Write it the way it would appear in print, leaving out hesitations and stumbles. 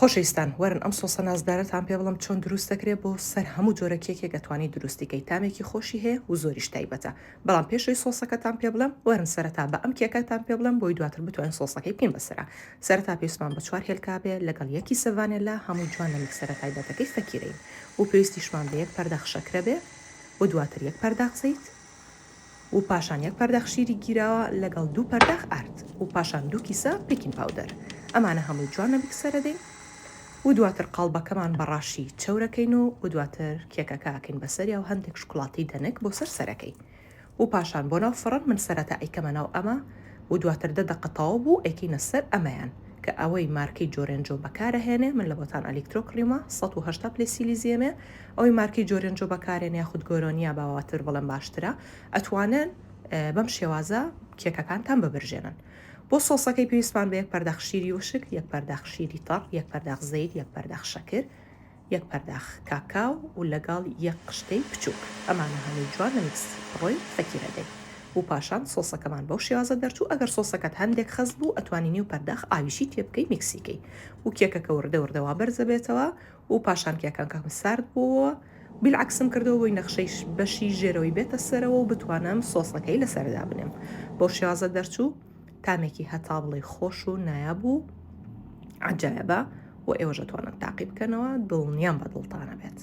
خۆشەویستان وەرن ئەم سۆسە نازدارەتان پێ بڵێم چۆن دروست دەکرێت بۆ سەر هەموو جۆرە کێکێک ئەتوانی دروستی کەی تامێکی خۆشی هەیە و زۆریش تایبەتە بەڵام پێشەوەی سۆسەکەتان پێ بڵێم وەرن سەرەتا بە ئەم کێکەتان پێ بڵێم بۆی دواتر بتوانین سۆسەکەی بکەین بەسەرا سەرەتا پێویستمان بە چوار هێلکە بێ لەگەڵ یەک کیسە ڤانێلا هەمووی جوان لە میکسەرە تایبەتەکەی فەکیرەین و پێویستیشمان بە یەک پەرداخ شەکرە بێ و دواتر یەک پەرداخ زەیت و پاشان یەک پەرداخ شیری گیراوە لەگەڵ دوو پەرداخ ئارد و پاشان دوو کیسە baking powder ئەمانە هەمووی جوان لە میکسەرە دەین و دواتر قاڵبەکەمان بە ڕاشی چەورەکەین و و دواتر کێکەکە ئەکەین بەسەریا و هەندێک شوکوڵاتەی دەنک بۆ سەر سەرەکەی و پاشان بۆ ناو فڕن من سەرەتا ئەیکەمە ناو ئەمە و دواتر دە دەقە تەواو بوو ئەیکەینە سەر ئەمەیان کە ئەوەی مارکەی جۆرێنجۆ بەکارەهێنێ من لە بۆتان ئەلیکترۆ کڕیومە 180 پلەی سیلیزیەمێ ئەوەی مارکەی جۆرێنجۆ بەکارێن یاخود گۆرۆنیا باواتر بڵێم باشترە ئەتوانن بەم شێوازە کێکەکانتان ببرژێنن. بۆ سۆسەکەی پێویستمان بە یەک پەرداخ شیری وشک، یەک پەرداخ شیری تەڕ، یەک پەرداخ زەیت، یەک پەرداخ شەکر، یەک پەرداخ کاکاو و لەگەڵ یەک قشتەی بچووک. ئەمانە هەمووی جوان لە میکس ڕۆی فەکیرە دەین و پاشان سۆسەکەمان بەو شێوازە دەرچوو ئەگەر سۆسەکەت هەندێک خەست بوو ئەتوانی نیو پەرداخ ئاویشی تێبکەی میکسی کەی و کێکەکە وردە وردە وا بەرزەبێتەوە و پاشان کێکەکەم سارد بووەوە بیلعەکسم کردەوە بۆی نەخشەی بەشی ژێرەوەی بێتە سەرەوە و بتوانم سۆسەکەی لەسەر دابنێم بەو شێوازە دەرچوو تامێکی هەتا بڵێی خۆش و نایاب و عەجایەبە و ئێوەش ئەتوانن تاقی بکەنەوە دڵنیام بە دڵتانە بێت.